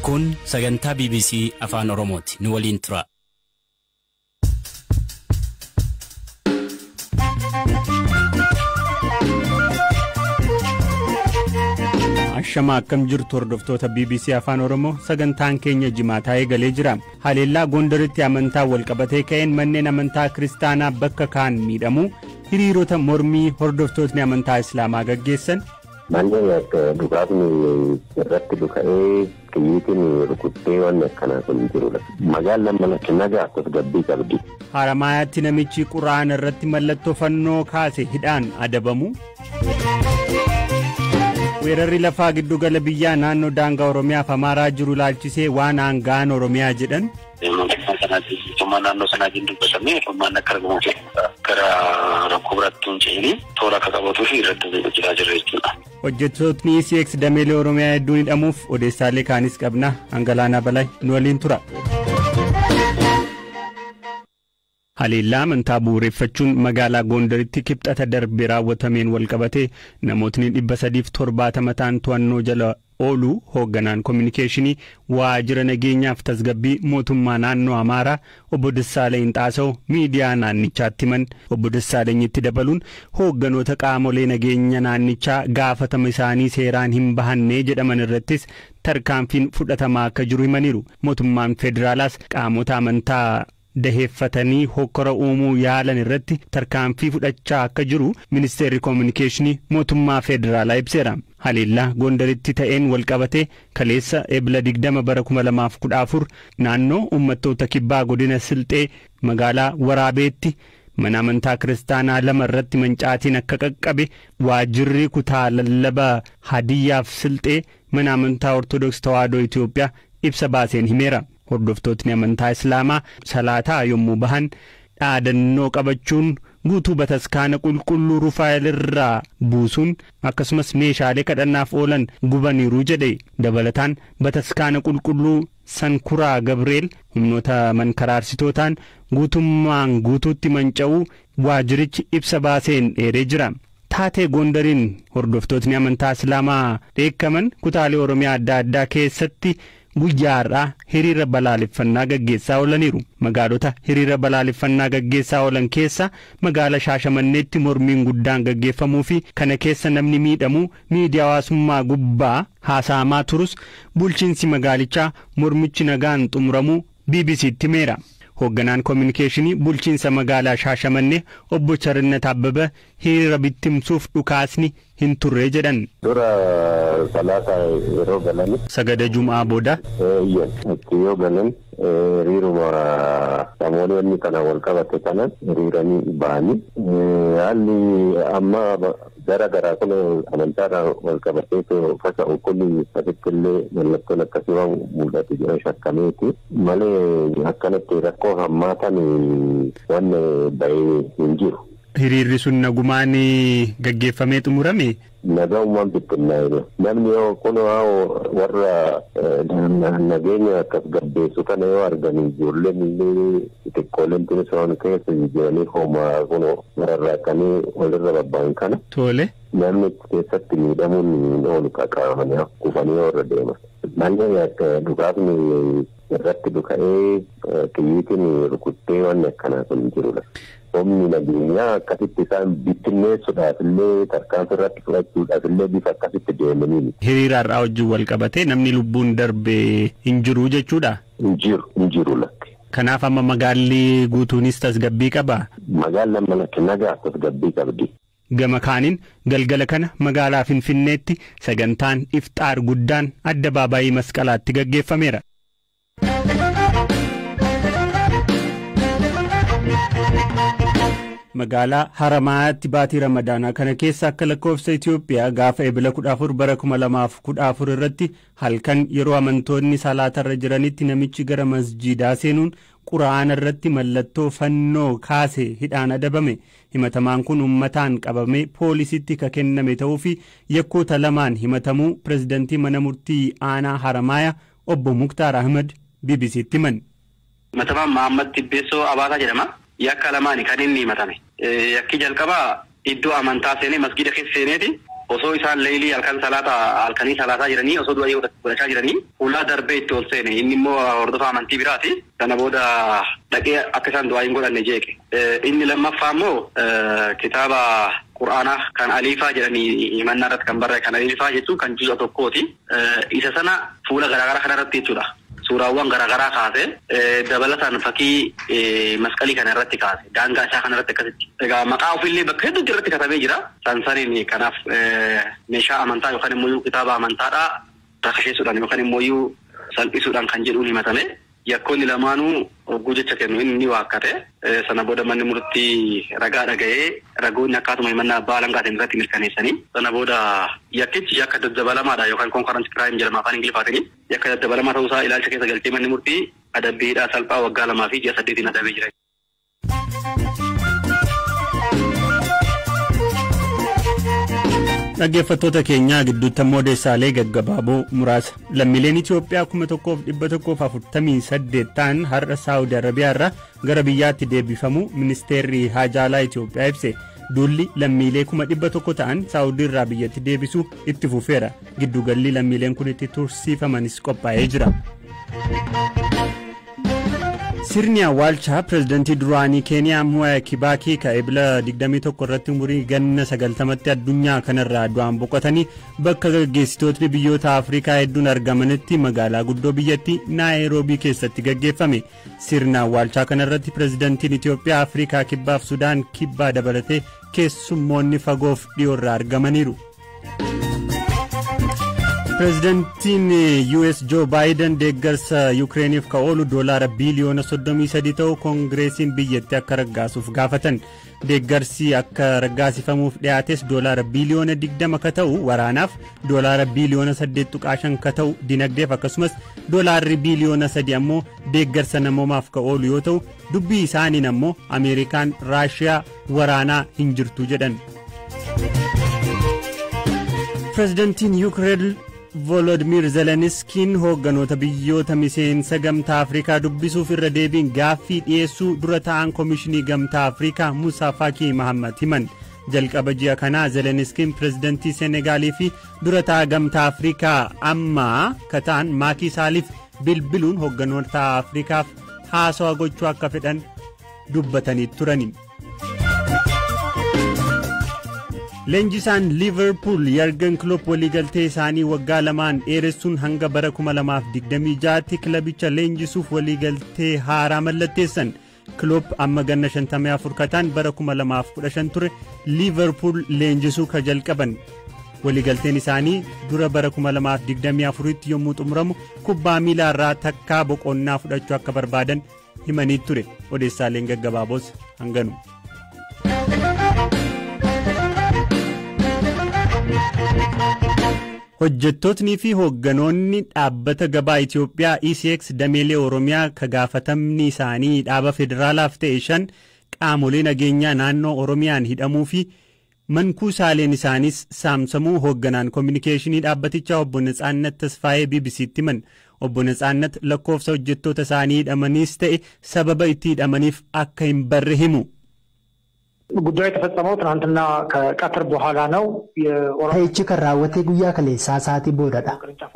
Kun sagantaa BBC Afaan Oromooti. Nu waliin tura. Ashamaa, akkam jirtu hordoftoota BBC Afaan Oromoo? Sagantaan keenya jimaataa eegalee jira. Haleellaa Gondaritti amantaa walqabatee ka'een manneen amantaa kiristaanaa bakka kaan miidhamu, hiriirota mormii hordoftootni amantaa Islaamaa gaggeessan. Manneen akka dhukaasni irratti dhuka'ee, xiyyiitiin rukuttee, waan akkanaa kun jirudha. Magaalaan mana nagaa tasgabbii qabdi. Haramaayaatti namichi quraana irratti mallattoo fannoo kaase hidhaan adabamu. Weerarri lafaa giddugala biyyaa naannoo daangaa Oromiyaaf Amaaraa jiru ilaalchisee waan aangaan Oromiyaa jedhan. Mootummaa sanaatiin, mootummaa naannoo sanaatiin dubbatamee mootummaan akka argamu gara rakkoo biraatti hin ce'in toora akka qabatuu fi irratti hojjetaa jirra jechuudha. Hojjettootni ECX dameelee Oromiyaa hedduun hidhamuuf odeessaalee kaanis qabna. Hangalaanaa Balaa nu waliin tura. Haleellaa amantaa bu'uureffachuun magaalaa Gondaritti kibxata darbe raawwatameen walqabatee namootni 370 ta'an to'annoo jala ooluu hoogganaan koominikeeshinii waajjira nageenyaaf tasgabbii mootummaa naannoo Amaaraa obbo Dassaaleny Xaasaw miidiyaa naannichaatti himan. Obbo Dassaalenyitti dabaluun hoogganoota qaamolee nageenya naannichaa gaafatama isaanii seeraan hin bahannee jedhaman irrattis tarkaanfiin fudhatamaa akka jiru himaniiru. Mootummaan federaalaas qaamota amantaa daheeffatanii hokkora uumuu yaalan irratti tarkaanfii fudhachaa akka jiru ministeerri koominikeeshinii mootummaa federaalaa ibseera. Haleellaa Gondaritti ta'een walqabatee kaleessa Ebla 20 bara 2014 naannoo uummattoota Kibbaa godina Silxee magaalaa Waraabeetti mana amantaa kiristaanaa lama irratti mancaatiin akka qaqqabe waajjirri kutaa lallaba Hadiyyaaf Silxee mana amantaa Ortodoksii Tawaahidoo Itoophiyaa ibsa baaseen himeera. Hordoftootni amantaa Islaamaa salaataa yommuu bahan dhaadannoo qabachuun guutuu bataskaana qulqulluu Rufaayel irraa buusuun akkasumas meeshaalee kadhannaaf oolan gubaniiru jedhe. Dabalataan bataskaana qulqulluu Sankuraa Gabreel humnoota mankaraarsitootaan guutummaan guutuutti manca'uu waajjirichi ibsa baaseen eeree jira. Taatee Gondariin hordoftootni amantaa Islaamaa dheekkaman kutaalee Oromiyaa adda addaa keessatti guyyaa har'aa hiriira balaaleffannaa gaggeessaa oolaniiru. Magaalota hiriira balaaleffannaa gaggeessaa oolan keessa magaala Shaashamanneetti mormiin guddaan gaggeeffamuu fi kana keessa namni miidhamu miidiyaa hawaasummaa gubbaa haasa'amaa turus, bulchiinsi magaalichaa mormichi nagaan xumuramuu BBCtti himeera. Hoogganaan koominikeeshinii bulchiinsa magaalaa Shaashamannee obbo Charannat Abbabaa hiriira bittimsuuf dhukaasni hin turre jedhan. Dura salaata yeroo galan. Sagada Jum'aa booda. Eeyyan, itti yoo galan hiriiruma namoonni wanni kana wal qabate kana hiriiranii ba'anii, haalli amma gara garaa kun amantaadhaan wal qabatee faca'u kun asitti illee mallattoon akkasii waan mul'atu jira shakkameeti malee akkanatti rakkoo hammaatan wanni bahee hin jiru. Hiriirri sun nagumaan gaggeeffamee xumurame. Nagaumaan bittinnaa'e. Namni yoo kun warra nageenya akkas gabbeessu kana yoo argan, ijoolleen illee xixiqqooleen tunis waan keessa jiranii homaa kun rarraaqanii walirra babba'an kana. Tole. Namni keessatti miidhamuun hin oolu, qaqqabamanii kufanii warra deeman. Manneen akka dhukaasni irratti dhuka'ee, xiyyiitiin rukuttee, waan akkanaa kun jirudha. Humni nageenyaa akkasitti isaan bittinneessuudhaaf illee tarkaanfii irratti fudhachuudhaaf illee bifa akkasitti deemaniini. Hiriira har'aa wajjin wal qabatee namni lubbuun darbe hin jiru jechuudha. Hin jiru, hin jiru lakki. Kanaaf amma magaalli guutuunis tasgabbii qaba. Magaalli amma lakki nagaa tasgabbii qabdi. Gama kaaniin galgala kana magaalaa Finfinneetti sagantaan ifxaar guddaan addabaabaayii Masqalaatti gaggeeffameera. Magaalaa Haramaatti baatii Ramadaanaa kana keessa akka lakkoofsa Itoophiyaa gaafa Ebila 14 bara 2014 irratti halkan yeroo amantoonni salaatarra jiranitti namichi gara masjiidaa seenuun quraana irratti mallattoo fannoo kaase hidhaan adabame. Himatamaan kun uummataan qabamee poolisitti ka kenname ta'uu fi yakkoota lamaan himatamuu pirezidantii mana murtii aanaa Haramaaya obbo Muktaar Ahmed BBCtti himan. Himatamaan Mahammad Tibbeessoo Abaataa jedhama. Yakka lamaani kan inni himatame. Yakki jalqabaa iddoo amantaa seenee, masgiida keessa seeneeti Osoo isaan leelii halkan salaata halkanii salaataa jiranii osoo du'a godhachaa jiranii ulaa darbee itti ol seene inni immoo hordofaa amantii biraati. Sana booda dhaqee akka isaan du'aa hin godhanne jeeqe. Inni lammaffaa immoo kitaaba Qur'aanaa kan Aliifaa jedhanii himannaa irratti kan barraa'e kan Aliifaa jechuun kan juuza tokkooti. Isa sana fuula garaagaraa kanarratti jechuudha. Suuraawwan garaagaraa kaase dabalataan fakkii masqalii kana irratti kaase daangaa isaa kana irratti akkasitti. Egaa maqaa ofiillee bakka hedduutti irratti katabee jira. Sansaniin kanaaf meeshaa amantaa yookaan immoo kitaaba amantaadhaa rakasheessuudhaan yookaan immoo salphisuudhaan kan jedhuun himatame. Yakkoonni lamaanuu hogguu jecha kennu inni waakkate. Sana booda manni murtii ragaa dhaga'ee ragoonni akkaatuma himannaa abbaa alangaatiin irratti mirkaneessanii. Sana booda yakkichi yakka daddabalamaadha yookaan concurrent crime jedhama afaan Ingiliffaatiin. Yakka daddabalamaa ta'uusaa ilaalcha keessa galchee manni murtii adabbiidhaa salphaa waggaa 2 fi ji'a 8 adabee jira. Dhaggeeffattoota keenyaa gidduutti ammoo odeessaalee gaggabaaboo muraasa. Lammiileen Itoophiyaa 1148 ta'an har'a Saawudi Arabiyaa irraa gara biyyaatti deebifamu ministeerri haajaalaa Itoophiyaa ibse. Duulli lammiilee 100,000 ta'an Saawudii irraa biyyatti deebisuu itti fufeera. Gidduugalli lammiileen kun itti tursiifamanis qophaa'ee jira. Sirni awwaalchaa pirezidantii duraanii Keeniyaa Mwai Kibaki ka ebila 21 irratti umurii ganna 90tti addunyaa kanarraa du'aan boqotanii bakka gaggeessitootni biyyoota Afrikaa hedduun argamanitti magaalaa guddoo biyyattii Naayiroobii keessatti gaggeeffame. Sirna awwaalchaa kanarratti pirezidantiin Itoophiyaa Afrikaa Kibbaaf Sudaan Kibbaa dabalatee keessummoonni fagoof dhiyoorraa argamaniiru. Pirezidantiin US Joe Biden deeggarsa Yukireeniif ka oolu doolaara biiliyoona 33 ta'u koongireesiin biyyattii akka raggaasuuf gaafatan. Deeggarsi akka raggaasifamuuf dhiyaates doolaara biiliyoona 20 ka ta'u waraanaaf, doolaara biiliyoona 8.5 ka ta'u dinagdeef akkasumas doolaarri biiliyoona 3 ammoo deeggarsa namoomaaf ka oolu yoo ta'u dubbii isaaniin ammoo Ameerikaan Raashiyaa waraanaa hin jirtu jedhan. Pirezidantiin Yukireen Volodymyr Zelenskiin hoogganoota biyyoota miseensa gamtaa Afrikaa dubbisuuf irra deebiin gaaffii dhiyeessuu dura ta'an Komishinii Gamtaa Afrikaa Musaa Faakii Mahammad himan. Jalqaba ji'a kanaa Zelenskiin pirezidantii Senegaalii fi dura ta'a gamtaa Afrikaa ammaa ka ta'an Maakii Saaliif bilbiluun hoogganoota Afrikaaf haasawaa gochuu akka fedhan dubbatanii turani. Leenjisaan Liverpool Jurgen Klopp waliigaltee isaanii waggaa 2 dheeressuun hanga bara 2026tti kilabicha leenjisuuf waliigaltee haaraa mallatteessan. Klopp amma ganna 54 kataan bara 2015 ture Liverpool leenjisuu ka jalqaban. Waliigalteen isaanii dura bara 2024tti yommuu xumuramu kubbaa miilaa irraa takkaa boqonnaa fudhachuu akka barbaadan himanii ture. Odeessaaleen gaggabaaboos hanganu. Hojjettootni fi hoogganoonni dhaabbata gabaa Itoophiyaa ECX dameelee Oromiyaa ka gaafatamni isaanii dhaaba federaalaaf ta'e 5 qaamolee nageenyaa naannoo Oromiyaan hidhamuu fi mankuusaaleen isaanis saamsamuu hoogganaan kominikeeshinii dhaabbatichaa obbo Natsaannat Tasfaayee BBC'tti himan. Obbo Natsaannat lakkoofsa hojjettoota isaanii hidhamaniis ta'e sababa itti hidhamaniif akka hin barre himu. ጉዳዩ የተፈጸመው ትናንትና ከቀትር በኋላ ነው። Ta'ichi kan raawwate guyyaa kaleessaa sa'aatii boodadha.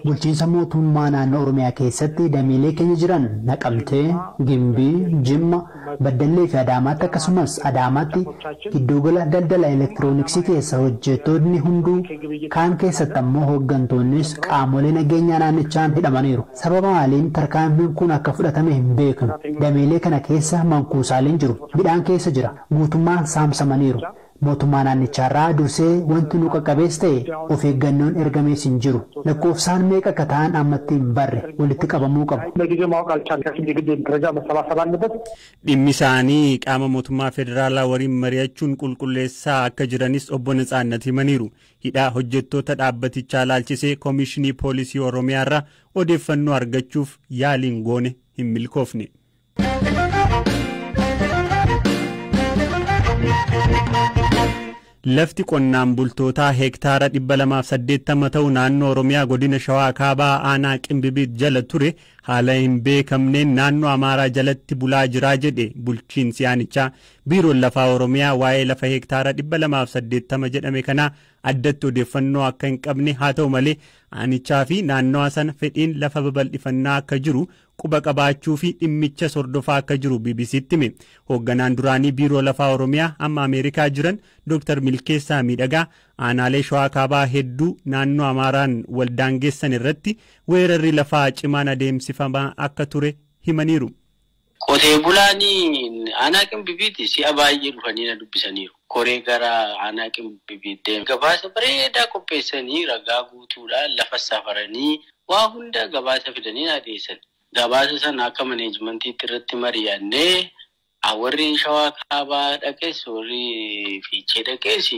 Bulchiinsa mootummaa naannoo Oromiyaa keessatti dameelee keenya jiran Naqamtee, Gimbii, Jimma, Baddallee fi Adaamaatti akkasumas Adaamaatti giddugala daldala elektirooniksii keessa hojjettoonni hunduu kaan keessatti ammoo hooggantoonnis qaamolee nageenyaa naannichaan hidhamaniiru. Sababa maaliin tarkaanfiin kun akka fudhatame hin beeknu. Dameelee kana keessa mankuusaaleen jiru. Midhaan keessa jira. Guutummaan saamsamaniiru. Mootummaa naannichaarraa dursee wanti nu qaqqabees ta'e of eeggannoon ergamees hin jiru. Lakkoofsaan meeqa akka ta'an ammatti hin barre walitti qabamuu qabu. ለጊዜው ማወቅ አልቻልንም። የግድ መረጃ መሰባሰብ አለበት። Dhimmi isaanii qaama mootummaa federaalaa waliin mari'achuun qulqulleessaa akka jiranis obbo Natsaannat himaniiru. Hidhaa hojjettoota dhaabbatichaa laalchisee Koomishinii Poolisii Oromiyaarraa odeeffannoo argachuuf yaaliin goone hin milkoofne. Lafti qonnaan bultootaa heektaara 280 ta'u naannoo Oromiyaa godina Shawaa Kaabaa aanaa Qimbibiit jala ture haala hin beekamneen naannoo Amaaraa jalatti bulaa jiraa jedhe bulchiinsi aanichaa. Biiroon lafaa Oromiyaa waa'ee lafa heektaara 280 jedhame kanaa addatti odeeffannoo akka hin qabne, haa ta'u malee aanichaa fi naannawa sana fedhiin lafa babal'ifannaa akka jiru quba qabaachuu fi dhimmicha hordofaa akka jiru BBCtti hime. Hoogganaan duraanii Biiroo Lafaa Oromiyaa amma Ameerikaa jiran Dr. Milkeessaa Miidhagaa aanaalee Shawaa Kaabaa hedduu naannoo Amaaraan waldaangeessan irratti weerarri lafaa cimaan adeemsifamaa akka ture himaniiru. Qotee bulaan aanaa Qimbibiiti si'a baay'ee dhufanii na dubbisaniiru. Koree gara aanaa Qimbibiitti deeme. Gabaasa bareedaa qopheessanii, ragaa guutuudhaan, lafa safaranii, waa hunda gabaasa fidanii na dhiyeessan. Gabaasa sana akka maneejmentiitti irratti mari'annee, warri Shawaa Kaabaa dhaqees, warri Fiichee dhaqees,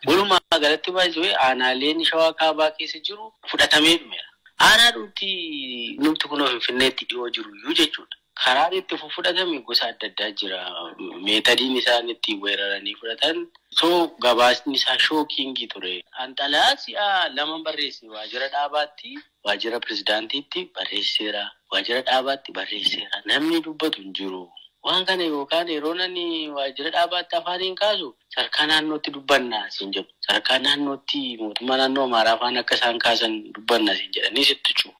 walumaa galatti baay'ee aanaaleen Shawaa Kaabaa keessa jiru fudhatamee dhumeera. Aanaa dhumti numti kunoo Finfinneetti dhiyoo jiru iyyuu jechuudha. Karaan itti fudhatame gosa adda addaa jira. Meetadiin isaan ittiin weeraranii fudhatan. So gabaasni isaa shocking ture. Anxalaa si'a lama barreesse: waajjira dhaabaatti, waajjira pirezidaantiitti barreesseera. Waajjira dhaabaatti barreesseera. Namni dubbatu hin jiru. Waan kana yookaan yeroo nani waajjira dhaabaatti afaaniin kaasu, "Sadarkaa naannootti dubbannaa" siin jedhu. Sadarkaa naannootti mootummaa naannoo Amaaraa afaan akka isaan kaasan dubbanna siin jedhanii sitti cufu.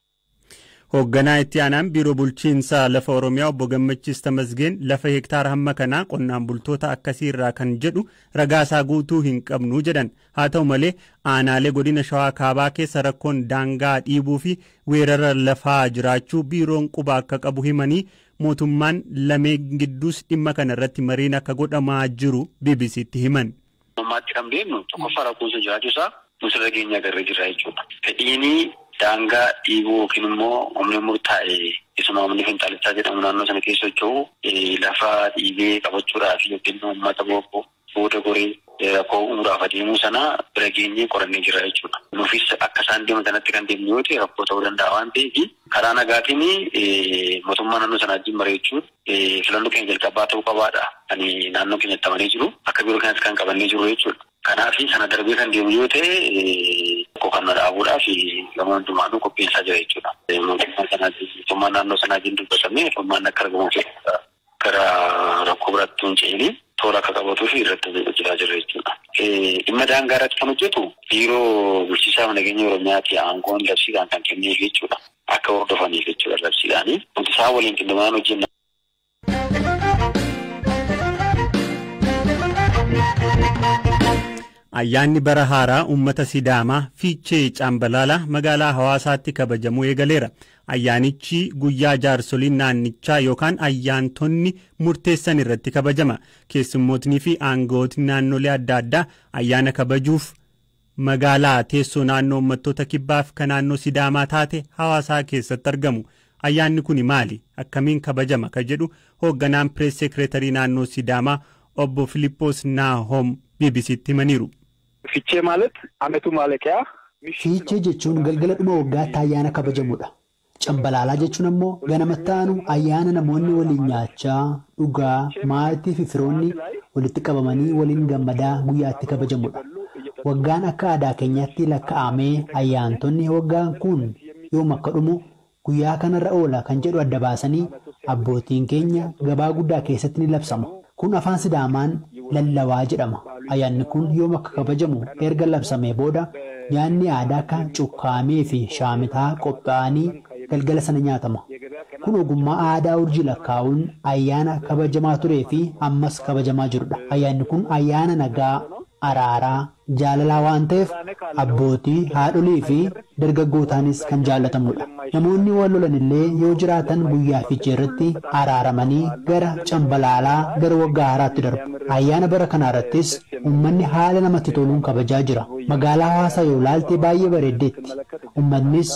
Hoogganaa itti aanaan Biiroo Bulchiinsa Lafa Oromiyaa Obbo Gammachiis Tamasgeen lafa hektaara hamma kanaa qonnaan bultoota akkasii irraa kan jedhu ragaasaa guutuu hin qabnu jedhan. Haa ta'u malee aanaalee godina Shawaa Kaabaa keessa rakkoon daangaa dhiibuu fi weerara lafaa jiraachuu biiroon quba akka qabu himanii, mootummaan lameen gidduus dhimma kana irratti mariin akka godhamaa jiru BBCtti himan. Ammaatti kan beeknu, tokkoffaa, rakkoon sun jiraachuu isaa nusirra keenya agarree jirra jechuudha. Fedhiin daangaa dhiibuu yookiin immoo humni murtaa'e, isuma humni finxalichaa jedhamu, naannoo sana keessa socho'u lafa dhiibee qabachuudhaaf yookiin uummata booda goree rakkoo uumuudhaaf adeemuu sana bira geenyee qorannee jirra jechuudha. Nuufis akka isaan deeman sanatti kan deemnu yoo ta'e rakkoo ta'uu danda'a waan ta'eef, karaa nagaatiin mootummaa naannoo sanaa wajjin mari'achuun filannoo keenya jalqabaa ta'uu qabaadha. Kan naannoo keenyatti amanii jiru akka biiroo keenyatti kan qabannee jiru jechuudha. Kanaaf sana darbee kan deemu yoo ta'e, rakkoo kana dhaabuudhaaf gama hundumaanuu qophiinsaa jira jechuudha. Mootummaa sanaa, mootummaa naannoo sanaa wajjin dubbatamee furmaanni akka argamu, gara rakkoo biraatti hin ce'ini toora akka qabatuu fi irratti hojjetaa jirra jechuudha. Dhimma daangaa irratti kan hojjetu Biiroo Bulchiinsaa Nageenya Oromiyaati, aangoon labsiidhaan kan kenneef jechuudha. Akka hordofaniif jechuudha labsiidhaani. Wanti isaan waliin qindoomanii hojjenna. Ayyaanni bara haaraa uummata Sidaamaa Fiichee Caambalaalaa magaalaa Hawaasaatti kabajamuu eegaleera. Ayyaanichi guyyaa jaarsoliin naannichaa yookaan ayyaantonni murteessan irratti kabajama. Keessummootnii fi aangawootni naannolee adda addaa ayyaana kabajuuf magaalaa teessoo naannoo uummattoota kibbaaf kan naannoo Sidaamaa taate Hawaasaa keessatti argamu. Ayyaanni kun maali? Akkamiin kabajama? Ka jedhu hoogganaan pirees seekreetarii naannoo Sidaamaa Obbo Filiippoos Naahom BBCtti himaniiru. ፊቼ ማለት አመቱ ማለቂያ Fiichee jechuun galgala dhuma waggaatti ayyaana kabajamudha. Cambalaalaa jechuun ammoo ganamatti aanu ayyaana namoonni waliin nyaachaa, dhugaa, maatii fi firoonni walitti qabamanii waliin gammadaa guyyaatti kabajamudha. Waggaan akka aadaa keenyaatti lakkaa'amee, ayyaantonni waggaan kun yoom akka dhumu, guyyaa kanarra oola kan jedhu adda baasanii abbootiin keenya gabaa guddaa keessatti ni labsama. Kun afaan Sidaamaan lallawaa jedhama. Ayyaanni kun yoom akka kabajamu erga labsamee booda, nyaanni aadaa akka cukkaamee fi shaamitaa qophaa'anii galgala sana nyaatama. Kun ogummaa aadaa urjii lakkaa'uun ayyaana kabajamaa turee fi ammas kabajamaa jirudha. Ayyaanni kun ayyaana nagaa, araaraa, jaalalaa waan ta'eef abbootii, haadholii fi dargaggootaanis kan jaalatamudha. Namoonni wal lolan illee yoo jiraatan guyyaa Fiichee irratti araaramanii gara Cambalaalaa, gara waggaa haaraatti darbu. Ayyaana bara kanaa irrattis uummanni haala namatti toluun kabajaa jira. Magaalaa Hawaasaa yoo ilaalte baay'ee bareeddeetti. Uummannis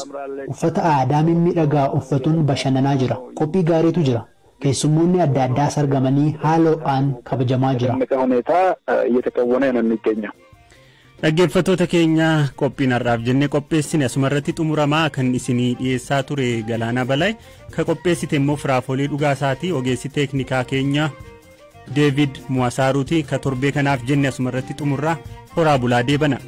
uffata aadaa mimmiidhagaa uffatuun bashannanaa jira. Qophii gaariitu jira. Keessummoonni adda addaas argamanii haala ho'aan kabajamaa jira. ሁኔታ እየተከወነ ነው የሚገኘው። Dhaggeeffattoota keenya, qophiin har'aaf jennee qopheessine asuma irratti xumuramaa. Kan isinii dhiyeessaa ture Galaanaa Balaayi, ka qopheessite immoo Firaafolii Dhugaasaatii, ogeessi teeknikaa keenya Deevid Muwasaaruuti. Ka torbee kanaaf jenne asuma irratti xumurraa. Horaa bulaa deebana.